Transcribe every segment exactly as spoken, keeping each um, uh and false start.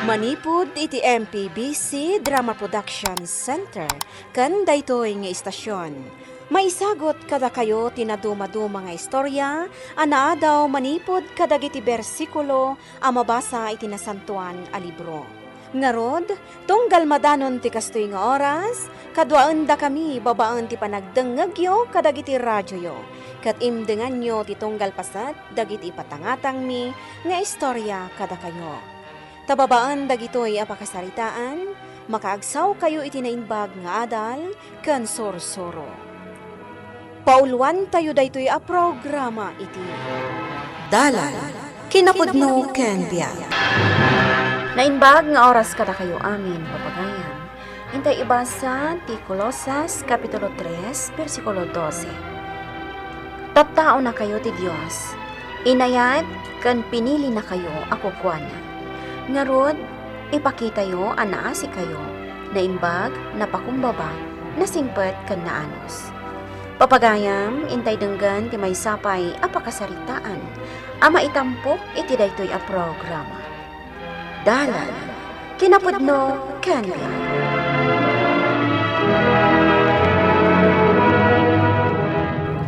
Manipud iti M P B C Drama Production Center ken daytoy nga istasion, maisagut kadakayo ti nadumaduma nga istorya a naadaw manipud kadagiti bersikulo a mabasa iti Nasantoan a Libro. Ngarud, tunggal madanon ti kastoy nga oras, kaduaendakami babaen ti panagdengngegyo kadagiti radioyo, ket imdenganyo ti tunggal paset dagiti ipatangatangmi nga istorya kadakayo. Ta babaen dagitoy a pakasaritaan, makaagsawkayo iti naimbag nga adal ken sursuro. Pauluantayo daytoy a programa iti Dalan, Kinapudno ken Biag. Naimbag nga oras kadakayo amin, papagayam. Intay ibasa ti Colosas, Kapitulo tres, bersikulo dose. Tattaonakayo ti Dios. Inayat ken pinilinakayo a kukuana. Ngarud, ipakitayo a naasikayo, naimbag, napakumbaba, nasingpet ken naanus. Papagayam, intay denggen ti maysa pay a pakasaritaan a maitampok iti daytoy a programa. Dalan, Kinapudno ken Biag.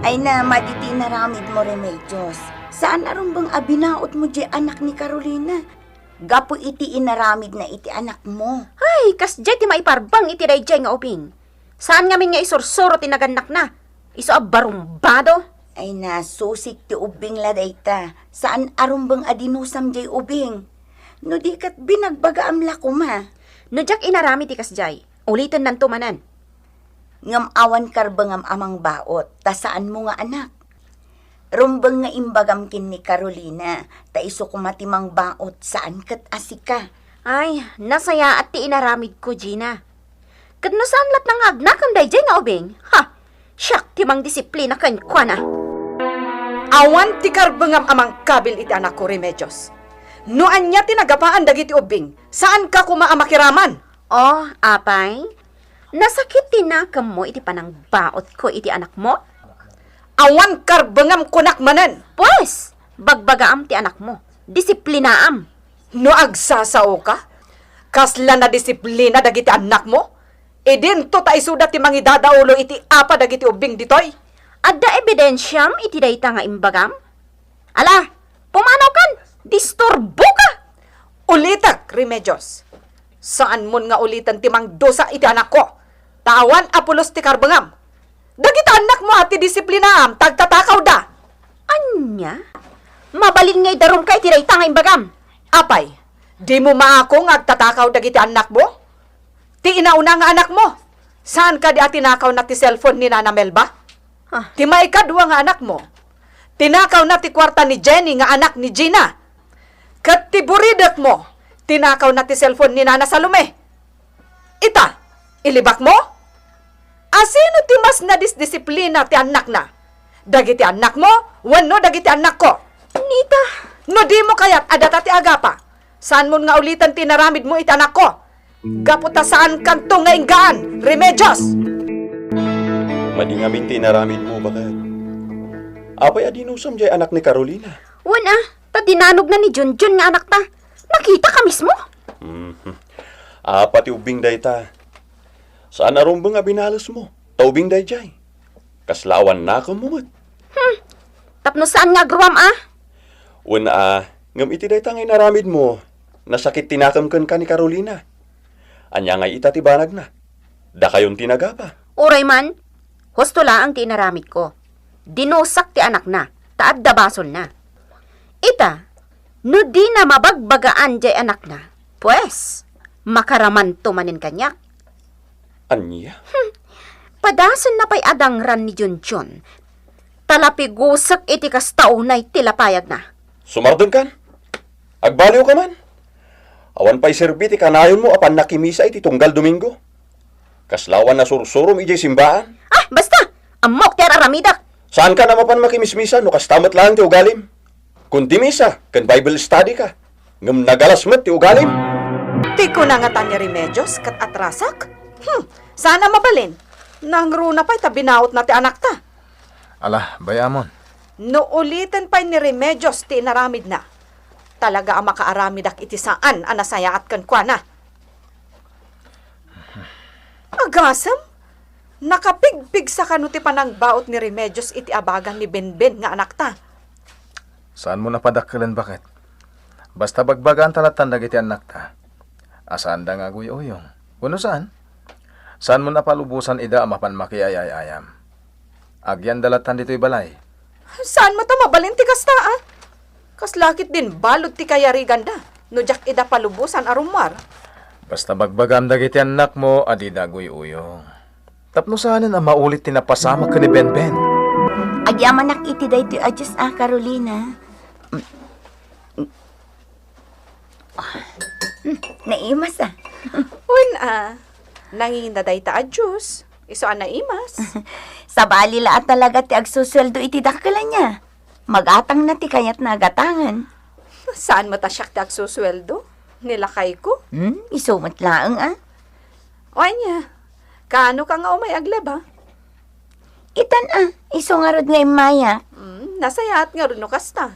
Ay na, madi ti inaramidmo, Remedios. Saan a rumbeng a binaotmo diay anak ni Carolina. Gapu iti inaramidna iti anakmo. Ay, kasdiay ti maiparbeng iti daydiay nga ubing. Saan ngamin nga isursuro ti nagannakna. Isu a barumbado. Ay, nasusik ti ubing la dayta. Saan a rumbeng a dinusam diay ubing. No di ket binagbagaam la koma. No diak inaramid ti kasdiay, ulitennanto manen. Ngem awan karbengam a mangbaot, ta saanmo nga anak. Rumbeng nga imbagam ken ni Carolina, ta isu koma ti mangbaot, saan ket a sika. Ay, nasayaat ti inaramidko, Gina. Ket no saan latta nga agnakem daydiay nga ubing, ha, siak ti mangdisiplina kenkuana. Awan ti karbengam a mangkabil iti anakko, Remedios. No ania ti nagapaan dagiti ubbing, saanka koma a makiraman. Oh, apay, nasakit ti nakemmo iti panangbaotko iti anakmo? Awan karbengam kunak manen. Pues, bagbagaam ti anakmo. Disiplinaam. No agsasaoka, kasla nadisiplina dagiti annakmo? Idinto ta isuda ti mangidadaulo iti apa dagiti ubbing ditoy? Adda ebidensiam iti dayta nga imbagam? Ala, pumanawkan! Disturboka! Ulitek, Remedios. Saanmon nga uliten ti mangdusa iti anakko. Ta awan a pulos ti karbengam. Dagiti annakmo a ti disiplinaam ta agtatakawda. Ania? Mabalin nga idarumka iti dayta nga imbagam. Apay, dimo maako nga agtatakaw dagiti annakmo? Ti inauna nga anakmo, saan kadi a tinakawna ti cellphone ni Nana Melba? Ah. Ti maikadua nga anakmo, tinakawna ti kuarta ni Jenny nga anak ni Gina. Ket ti buridekmo, tinakawna ti cellphone ni Nana Salome. Ita, ilibakmo? Asino ti mas nadisdisiplina ti annakna? Dagiti annakmo wenno dagiti annakko? Nita. No dimo kayat a data ti agapa, saanmon nga uliten ti inaramidmo iti anakko. Gapu ta saankanto nga inggaan, Remedios! Madi ngamin ti inaramidmo, baket. Apay a dinusam diay anak ni Carolina? Wen a, ta dinanogna ni Junjun nga anakta. Nakitak a mismo. Mhm. Apa ti ubbing dayta? Saan a rumbeng a binalesmo, ta ubing daydiay. Kasla awan nakemmo met. Hmm. Tapno saan nga agruam a? Wen a, ngem iti dayta nga inaramidmo, nasakit ti nakem kenka ni Carolina. Ania ngay ita ti banagna? Dakayon ti nagapa. Uray man, husto laeng ti inaramidko. Dinusak ti anakna, ta adda basolna. Ita, no dina mabagbagaan diay anakna, pues, makaramanto manen kaniak. Ania? Hmm. Padasenna pay a dangran ni Junjun. Ta lapigusek iti kasta unay ti lapayagna. Sumardengkan? Agbaliwka man? Awan pay serbi ti kanayonmo a pannakimisa iti tunggal Domingo. Kasla awan a sursurom idiay simbaan? Ah, basta! Ammok ti ar-aramidek! Saankan a mapan makimismisa no kasta met laeng ti ugalim? Kundi misa ken Bible study ka, ngem nagalas met ti ugalim. Ti kuna ngata ni Remedios ket atrasak? Hmm, saan a mabalin. Nangruna pay ta binaotna ti anakta. Ala, bay-amon. No uliten pay ni Remedios ti inaramidna, Talaga a makaaramidak iti saan a nasayaat kenkuana. Agasem, nakapigpigsa kano ti panangbaut ni Remedios iti abagan ni Benben nga anakta. Saanmo a padakkelen, baket? Basta bagbagaanta lattan dagiti annakta a saanda nga aguy-uyong. Wenno saan? Saanmo a palubosan ida a mapan makiay-ay-ayam. Agyanda lattan ditoy balay. Saan met a mabalin ti kasta, a? Kasla ket din balud ti kayariganda no diak ida palubosan a rummuar. Basta bagbagam dagiti annakmo a dida aguy-uyong. Tapno saanen a maulit ti napasamak ken ni Benben. Agyamanak iti daytoy a juice a, Carolina. Mm. Ah, mm, naimas, a. Wen, a, nangina dayta a juice, isu a naimas. Sabali la a talaga ti agsusueldo iti dakkel ania. Magatangna ti kayatna a gatangen. Saan met a siak ti agsusueldo? Ni lakayko. Hmm, isu met laeng, a. O ania, kaanoka nga umay aglaba? Itan, a, isu ngarud nga immayak. Hmm, nasayaat ngarud no kasta.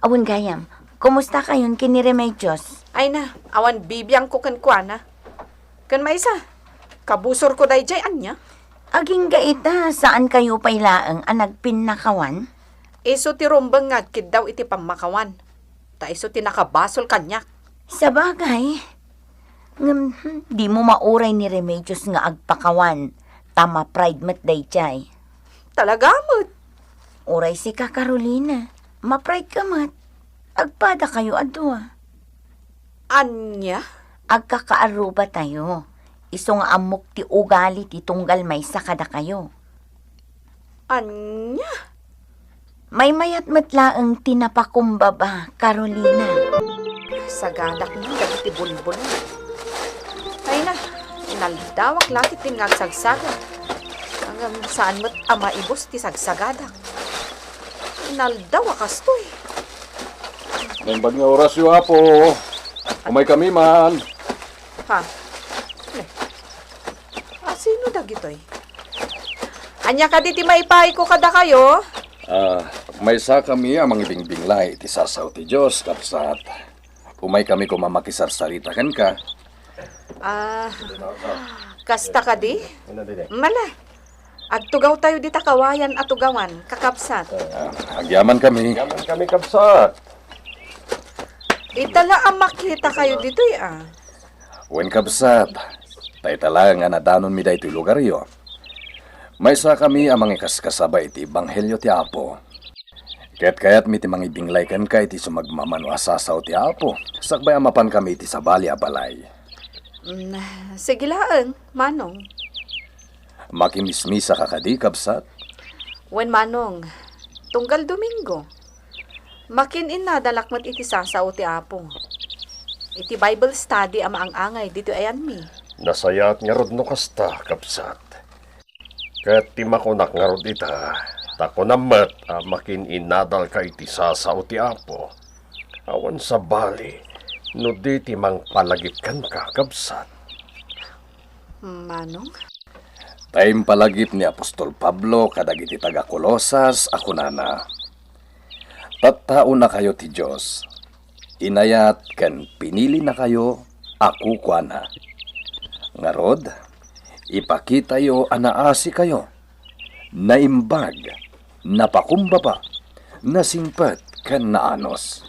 Awan gayam, kumusta kayon ken ni Remedios? Ay na, awan bibiangko kenkuana. Ken maysa, kabusorko daydiay ania? Agingga ita, saan kayo pay laeng a nagpinnakawan? Isu ti rumbeng nga agkiddaw iti pammakawan. Ta isu ti nakabasol kaniak. Sabagay. Ngem, hmm, dimo mauray ni Remedios nga agpakawan, ta ma-pride met daydiay. Talaga met. Uray sika, Carolina, ma-pride ka met. Agpada kayo a dua. Ania? Agkakaaruba tayo. Isu nga ammok ti ugali ti tunggal maysa kadakayo. Ania? Maymayat met laeng ti napakumbaba, Carolina. Sagadak man dagiti bulbul. Ay na, inaldawak la ketdin nga agsagsaga. Ngem saan met a maibus ti sagsagadak. Inaldaw a kastoy. Naimbag nga orasyo, Apo. Umaykami man. Ha? Ne. A, sino dagitoy? Ania kadi ti maipaayko kadakayo? Ah, maysakami a mangibingbinglay iti sasao ti Dios, kabsat. Umaykami koma makisarsarita kenka. Ah, kasta kadi? Mala, agtugawtayo dita kawayan a tugawan, kakabsat. Ah, agyamankami. Agyamankami, kabsat. Ita la a makitakayo ditoy, a. Wen, kabsat, ta ita laeng a nadanonmi daytoy lugaryo. Maysakami a mangikaskasaba iti ebanghelio ti Apo. Ket kayatmi ti mangibinglay kenka iti sumagmamano a sasao ti Apo, sakbay a mapankami iti sabali a balay. Mm, sige laeng, Manong. Makimismisaka kadi, kabsat? Wen, Manong, tunggal Domingo. Makin-innadalak met iti sasao ti Apo. Iti Bible study a maang-angay ditoy ayanmi. Nasayaat ngarud no kasta, kabsat. Ket ti makunak ngarud ita, ta kunam met a makin-innadalka iti sasao ti Apo. Awan sabali no di ti mangpalagip kenka, kabsat. Manong? Ta impalagip ni apostol Pablo kadagiti taga-Colosas a kunana, "Tattaonakayo ti Dios, inayat ken pinilinakayo a kukuana. Ngarud, ipakitayo a naasikayo, naimbag, napakumbaba, nasingpet, ken naanus."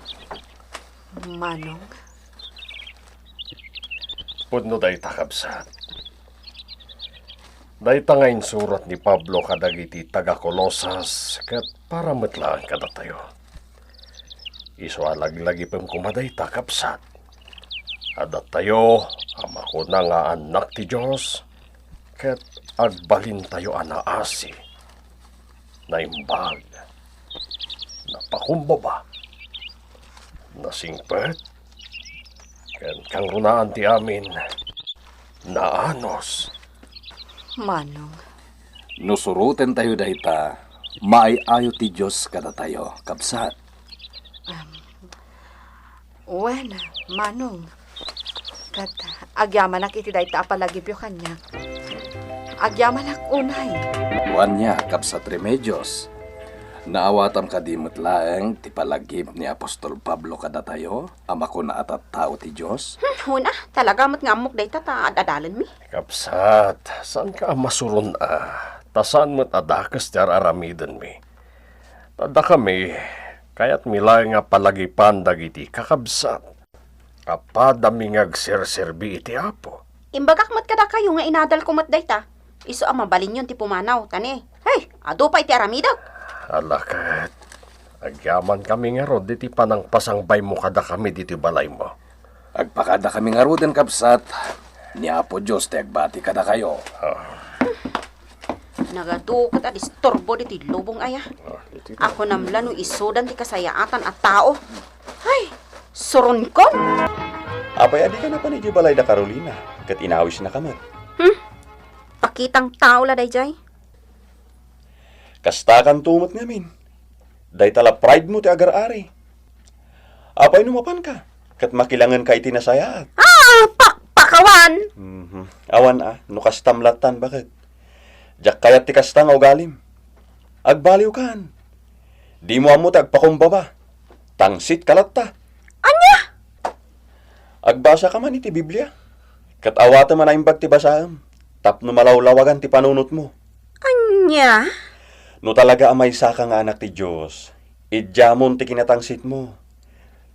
Manong? Pudno dayta, kabsat. Dayta nga insurat ni Pablo kadagiti taga-Colosas ket para met laeng kadatayo. Isu a laglagipem koma dayta, kabsat. Adda tayo a makuna nga annak ti Dios, ket agbalintayo a naasi, naimbag, napakumbaba, nasingpet, ken kangrunaan ti amin, naanus. Manong. No surotentayo dayta, maay-ayo ti Dios kadatayo, kabsat. Am, wen, Manong. Ket agyamanak iti dayta a palagipyo kaniak. Agyamanak unay. Wen nia, kabsat Remedios. Naawatam kadi met laeng ti palagip ni apostol Pablo kadatayo a makuna a tattao ti Dios? Hmm, wen a, talaga met nga ammok dayta ta ad-adalenmi. Kabsat, saanka a masuron a, ta saan met a dakes ti ar-aramidenmi. Ta dakami, kayatmi laeng nga palagipan dagiti kakabsat. Apadami nga agserserbi iti Apo. Imbagak met kadakayo nga inadalko met dayta. Isu a mabalinyon ti pumanaw, ta ne, hey, adu pay ti aramidek. Ala ket, agyamankami ngarud iti panangpasangbaymo kadakami ditoy balaymo. Agpakadakami ngaruden, kabsat. Ni Apo Dios ti agbati kadakayo. Ah. Nagadu ket a disturbo ditoy lubong aya. Ah, iti Ako namla no isudan ti kasayaatan a tao. Ay, suronkon! Apay a dika napan idiay balay da Carolina, ket inawisnaka met? Hmm? Pakitang tao la dayjay. Kastakanto met ngamin. Dayta la pride mo ti agar-ari. Apay no mapanka, ket makilangenka iti nasayaat? Ah, pakpakawan! Mhm. Awan a, no kastam lattan, baket. Diak kayat ti kasta nga ugalim. Agbaliwkan. Dimo ammo ti agpakumbaba. Tangsitka latta. Ania? Agbasaka man iti Biblia. Ket awatem a naimbag ti basaem, tapno malawlawagan ti panunotmo. Ania? No talaga a maysaka nga anak ti Dios, idiamon ti kinatangsitmo.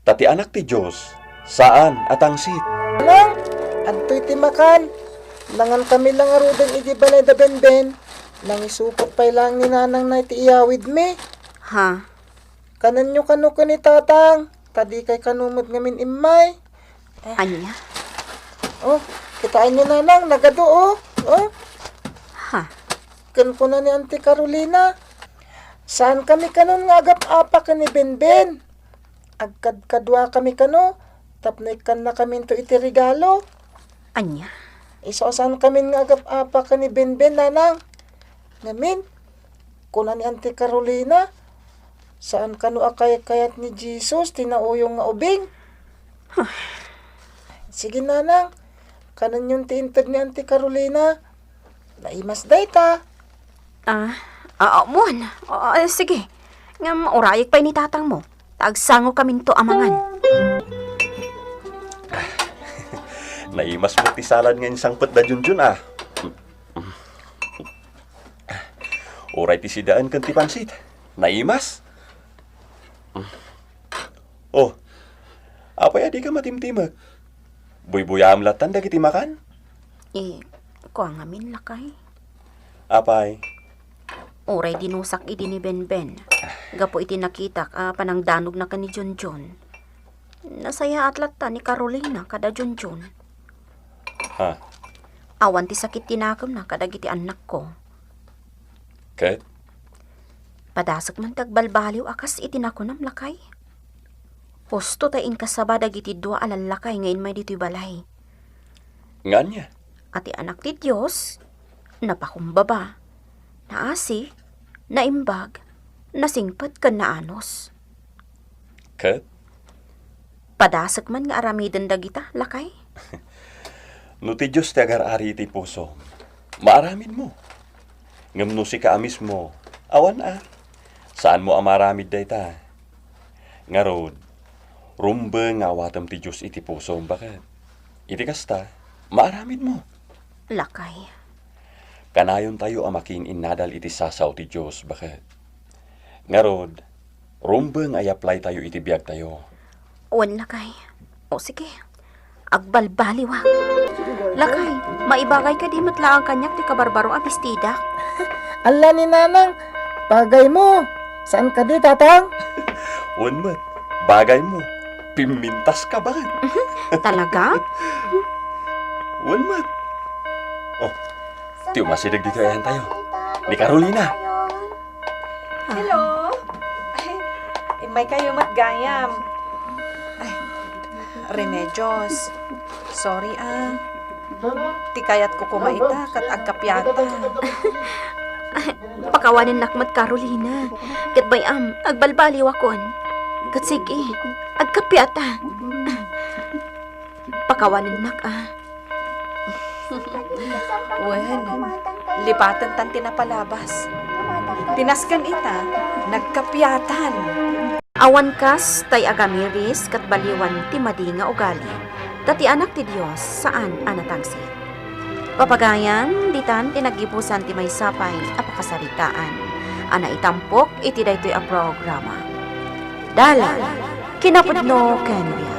Ta ti anak ti Dios, saan a tangsit. Nang, adtoy ti makan. Nangankami la ngaruden idiay balay da Benben. Nangisupot pay laeng ni Nanang na iti iyawidmi. Ha? Kanenyo kano ken ni Tatang, ta dikay kano met ngamin immay. Eh. Ania? Oh, kitaenyo, Nanang, nagadu, oh. Oh. Ha? Ken kuna ni Auntie Carolina, saankami kanon nga agap-apa ken ni Benben. Agkadkaduakami kano, tapno ikkannakaminto iti regalo. Ania? Isu a saankami nga agap-apa ken ni Benben, Nanang. Ngamin, kuna ni Auntie Carolina, saan kano a kaykayat ni Jesus ti nauyong nga ubing. Sige, Nanang, kanenyon ti inted ni Auntie Carolina. Naimas dayta. Ah, ah, mon. Ah, sige. Ngem urayek pay ni tatangmo. Ta agsangokaminto a mangan. Naimas met ti salad nga insangpet da Junjun, ah. Uray ti sidaen ken ti pansit. Naimas. Oh, apay a dika matimtimek? Buybuyaam lattan dagiti makan? Eh, kua ngamin, lakay. Apay? Uray dinusak idi ni Benben, gapu iti nakitak a panangdanogna ken ni Junjun. Nasayaat latta ni Carolina kada Junjun. Ha? Awan ti sakit ti nakemna kadagiti annakko. Ket? Padasek man ti agbalbaliw a kas iti nakunam, lakay. Husto ta inkasaba dagiti dua a lallakay nga immay ditoy balay. Nga ania? A ti Anak ti Dios, napakumbaba, naasik, naimbag, nasingpet ken naanus. Ket? Padasek man nga aramiden dagita, lakay. No ti Dios ti agar-ari iti pusom, maaramidmo. Ngem no sika a mismo, awan a. Saanmo a maaramid dayta. Ngarud, rumbeng nga awatem ti Dios iti pusom, baket. Iti kasta, maaramidmo. Lakay. Kanayontayo a makiin-innadal iti sasao ti Dios, baket. Ngarud, rumbeng nga i-apply tayo iti biagtayo. Wen, lakay. O, sige. Agbalbaliwak. Lakay, maibagay kadi met laeng kaniak ti kabarbaro a bestidak? Alla ni Nanang, bagaymo. Saan kadi, Tatang? Wen met, bagaymo. Pimmintas ka, baket. Talaga? Wen met. Oh, ti umasideg ditoy ayantayo. Ni Carolina. Hello? Ay, immay kayo met gayam. Ay, Remedios. Sorry, ah. Ti kayatko koma ita, ket agkapiata. Pakawanennak met, Carolina. Ket bay-am, agbalbaliwakon. Ket sige, agkapiata. Pakawanennak, ah. Wen, lipaten tan ti napalabas. Ti nasken ita, nagkapiatan. Awan kas tay agamiris ket baliwan ti madi nga ugali, ta ti Anak ti Dios saan a natangsit. Papagayan, ditan ti naggibusan ti maysa pay a pakasaritaan a naitampok iti daytoy a programa. Dalan, kinapudno ken biag.